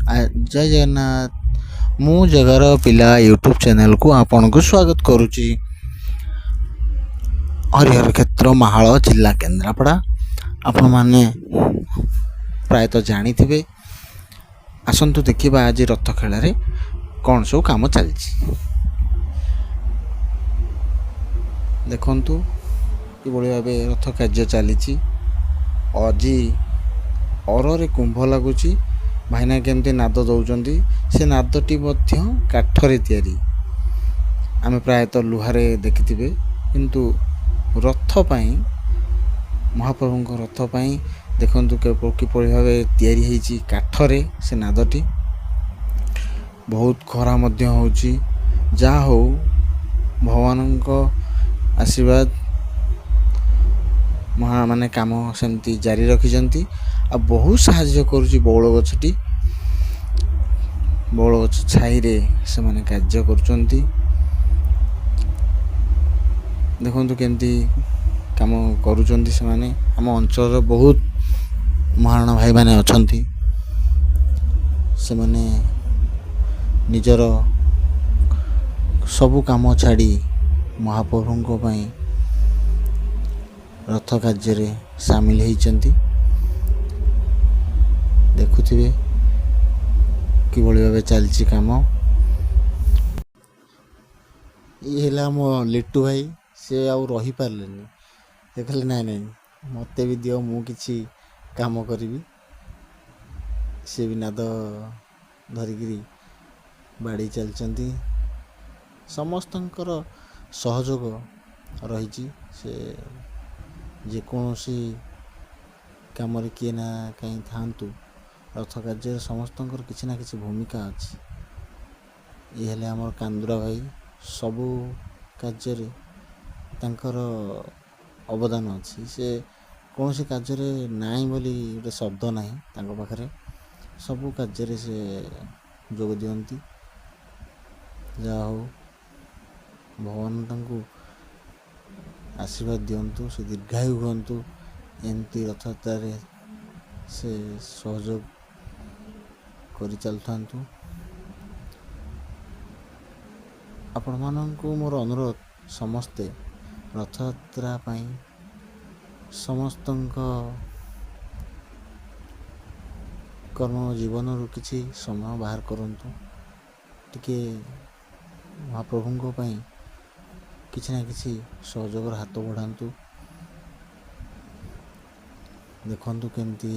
ଜୟ ଜଗନ୍ନାଥ। ମୁଁ ଜଗାର ପିଲା ୟୁଟ୍ୟୁବ୍ ଚ୍ୟାନେଲ୍କୁ ଆପଣଙ୍କୁ ସ୍ୱାଗତ କରୁଛି। ହରିହର କ୍ଷେତ୍ର, ମାହାଳ, ଜିଲ୍ଲା କେନ୍ଦ୍ରାପଡ଼ା। ଆପଣମାନେ ପ୍ରାୟତଃ ଜାଣିଥିବେ। ଆସନ୍ତୁ ଦେଖିବା ଆଜି ରଥ ଖେଳାରେ କ'ଣ ସବୁ କାମ ଚାଲିଛି। ଦେଖନ୍ତୁ କିଭଳି ଭାବେ ରଥ କାର୍ଯ୍ୟ ଚାଲିଛି। ଆଜି ଅରରେ କୁମ୍ଭ ଲାଗୁଛି। ଭାଇନା କେମିତି ନାଦ ଦେଉଛନ୍ତି। ସେ ନାଦଟି ମଧ୍ୟ କାଠରେ ତିଆରି। ଆମେ ପ୍ରାୟତଃ ଲୁହାରେ ଦେଖିଥିବେ, କିନ୍ତୁ ରଥ ପାଇଁ, ମହାପ୍ରଭୁଙ୍କ ରଥ ପାଇଁ ଦେଖନ୍ତୁ କିପରି ଭାବେ ତିଆରି ହେଇଛି କାଠରେ ସେ ନାଦଟି। ବହୁତ ଖରା ମଧ୍ୟ ହେଉଛି। ଯାହା ହଉ, ଭଗବାନଙ୍କ ଆଶୀର୍ବାଦ, ମହା ମାନେ କାମ ସେମିତି ଜାରି ରଖିଛନ୍ତି। ଆଉ ବହୁତ ସାହାଯ୍ୟ କରୁଛି ବଉଳ ଗଛଟି। ବଉଳ ଗଛ ଛାଇରେ ସେମାନେ କାର୍ଯ୍ୟ କରୁଛନ୍ତି। ଦେଖନ୍ତୁ କେମିତି କାମ କରୁଛନ୍ତି ସେମାନେ। ଆମ ଅଞ୍ଚଳର ବହୁତ ମହାରଣା ଭାଇମାନେ ଅଛନ୍ତି। ସେମାନେ ନିଜର ସବୁ କାମ ଛାଡ଼ି ମହାପ୍ରଭୁଙ୍କ ପାଇଁ ରଥ କାର୍ଯ୍ୟରେ ସାମିଲ ହେଇଛନ୍ତି। ଦେଖୁଥିବେ କିଭଳି ଭାବେ ଚାଲିଛି କାମ। ଇଏ ହେଲା ଆମ ଲିଟୁ ଭାଇ। ସେ ଆଉ ରହିପାରିଲେନି। ସେ କହିଲେ, ନାଇଁ ନାଇଁ, ମୋତେ ବି ଦିଅ, ମୁଁ କିଛି କାମ କରିବି। ସେ ବି ନାଦ ଧରିକିରି ବାଡ଼େଇ ଚାଲିଛନ୍ତି। ସମସ୍ତଙ୍କର ସହଯୋଗ ରହିଛି। ସେ ଯେକୌଣସି କାମରେ କିଏ ନା କାହିଁ ଥାଆନ୍ତୁ, ରଥ କାର୍ଯ୍ୟରେ ସମସ୍ତଙ୍କର କିଛି ନା କିଛି ଭୂମିକା ଅଛି। ଇଏ ହେଲେ ଆମର କାନ୍ଦୁରା ଭାଇ। ସବୁ କାର୍ଯ୍ୟରେ ତାଙ୍କର ଅବଦାନ ଅଛି। ସେ କୌଣସି କାର୍ଯ୍ୟରେ ନାହିଁ ବୋଲି ଗୋଟେ ଶବ୍ଦ ନାହିଁ ତାଙ୍କ ପାଖରେ। ସବୁ କାର୍ଯ୍ୟରେ ସେ ଯୋଗ ଦିଅନ୍ତି। ଯାହା ହଉ, ଭଗବାନ ତାଙ୍କୁ ଆଶୀର୍ବାଦ ଦିଅନ୍ତୁ, ସେ ଦୀର୍ଘାୟୁ ହୁଅନ୍ତୁ। ଏମିତି ରଥଯାତ୍ରାରେ ସେ ସହଯୋଗ କରି ଚାଲୁଥାନ୍ତୁ। ଆପଣମାନଙ୍କୁ ମୋର ଅନୁରୋଧ, ସମସ୍ତେ ରଥଯାତ୍ରା ପାଇଁ ସମସ୍ତଙ୍କ କର୍ମ ଜୀବନରୁ କିଛି ସମୟ ବାହାର କରନ୍ତୁ। ଟିକେ ମହାପ୍ରଭୁଙ୍କ ପାଇଁ କିଛି ନା କିଛି ସହଯୋଗର ହାତ ବଢ଼ାନ୍ତୁ। ଦେଖନ୍ତୁ କେମିତି